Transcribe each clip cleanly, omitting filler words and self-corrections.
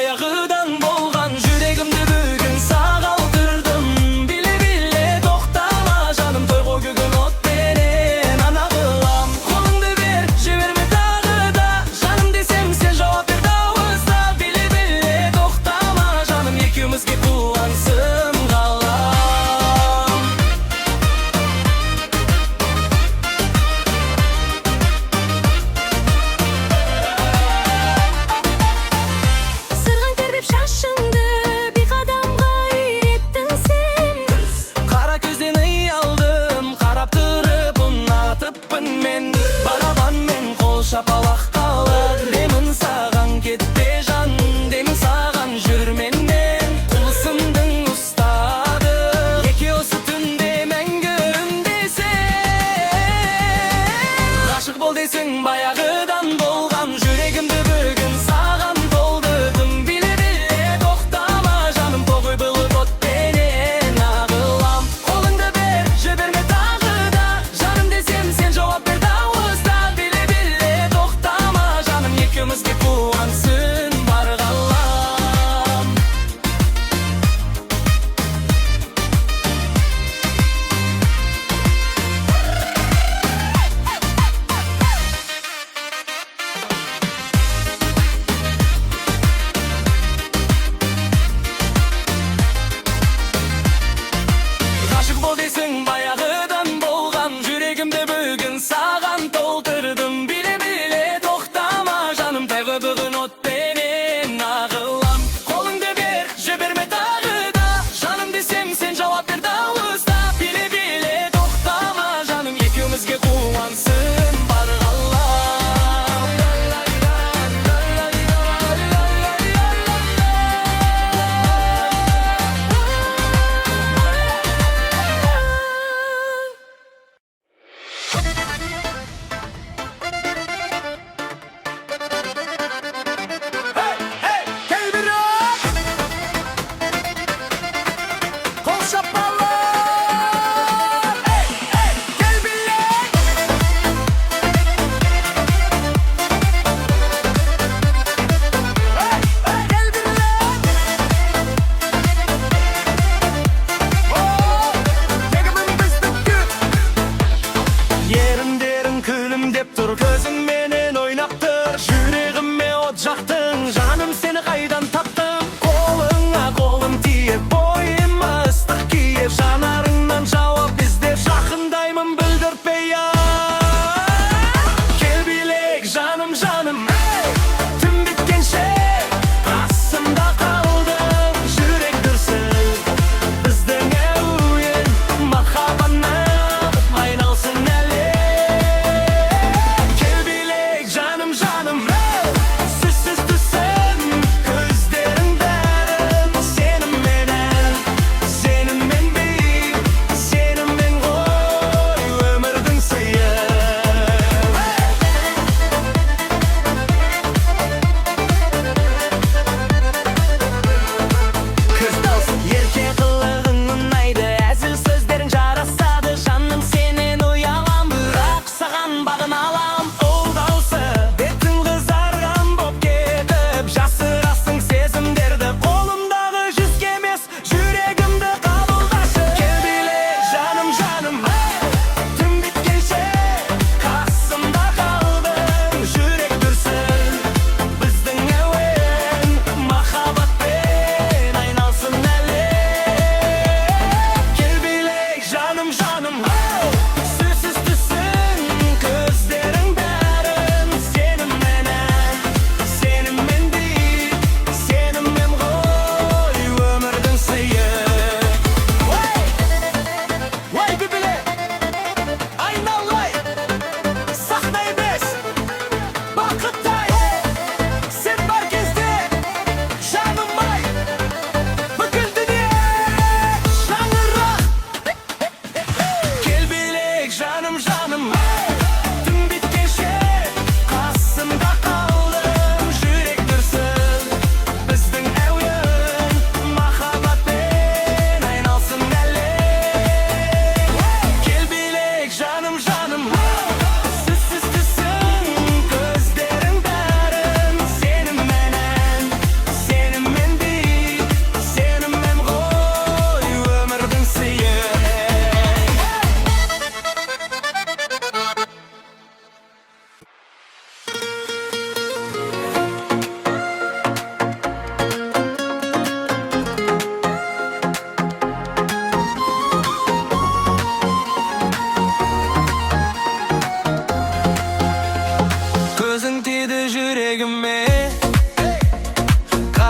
Баяғыдан болған жүрегімді бүгін сага алдырдым. Биле, биле, тоқтама, жаным, тойго бүгін отпенен ана кылам. Колуңду бер, жиберме тагы да. Жаным десем, сен жауап бер дауыста. Биле, биле, тоқтама, жаным, екеумізге кубансын ғалам. Сырғаң тербеп шашыңды.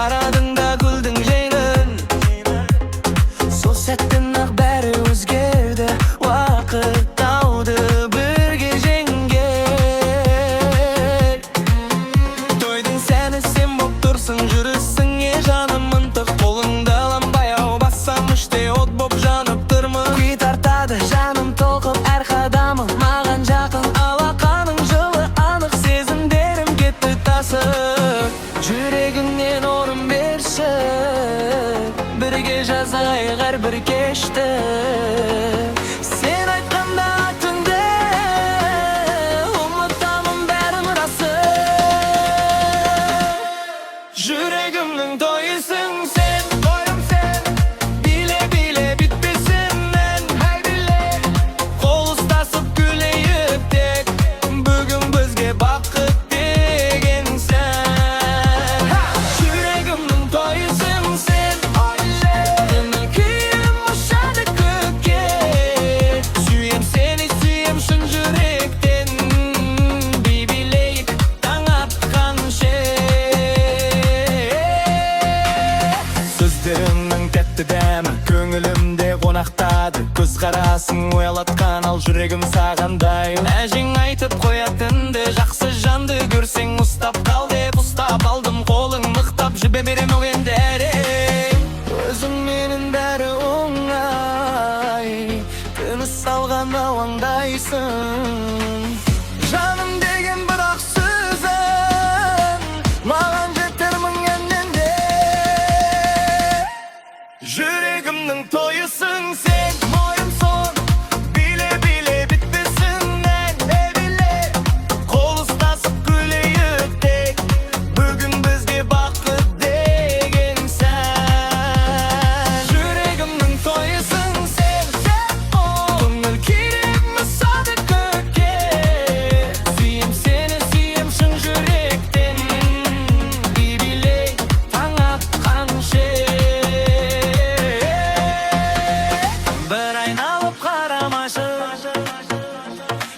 Қарадың да күлдің жеңіл. Сол сәттен ақ бәрі өзгерді. Уақыт дауды бірге жеңген. Тойдың сәні сен боп тұрсың. Жүрісіңе жаным ынтық. Қолыңды алам баяу бассам, іште от боп жанып тұрмын. Күй тартады, жаным толқып, әр қадамың маған жақын. Алақаның жылы, анық сезімдерім кетті тасып. Жүрегіңнен орын берші. Бірге жазайық әрбір кешті. Сен айтқанда түнде ұмытамын бәрін, расы. Жүрегімнің тойысың сен, тойым сен. Биле, биле, бітпесін ән, әй, биле. Қол ұстасып күлейік тек. Бүгін бізге бақыт деген сән. Жүрегімнің тойысың сен. Көңіл күйім ұшады көкке. Сүйем сені, сүйем шын жүректен. Би билейік таң атқанша. Сөздеріңнің тәтті дәмі көңілімде қонақтады. Көзқарасың оялатқан, ал жүрегім саған дайын. Әжең айтып қоятынды: «Жақсы жанды көрсең, ұстап қал», — деп. Ұстап алдым қолың мықтап, жібе берем енді әрең. Өзіңменен бәрі оңай. Тыныс алған ауаңдайсың. Жаным деген бір-ақ сөзің маған жетер мың әннен де. Жүрегімнің тойысың сен, мойым сон. Биле, биле, бітпесін ән, ей, биле. Қол ұстасып күлейік тек. Бүгін бізге бақыт деген сән. Жүрегімнің тойысың сен. Көңіл күйім ұшады көкке. Сүйем сені, сүйем шын жүректен. Би билей таң атқанша. Бір айналып қарамашы.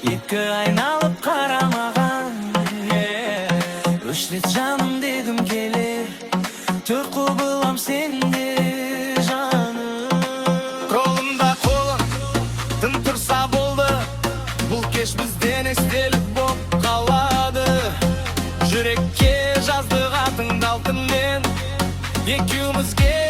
Екі айналып қарамаған. Үш рет жаным дегім келер. Төрт құбылам сенде, жаным. Қолымда қолың тым тұрса болды. Бұл кеш бізден естелік боп қалады. Жүрекке жаздық атыңды алтынмен. Екеумізге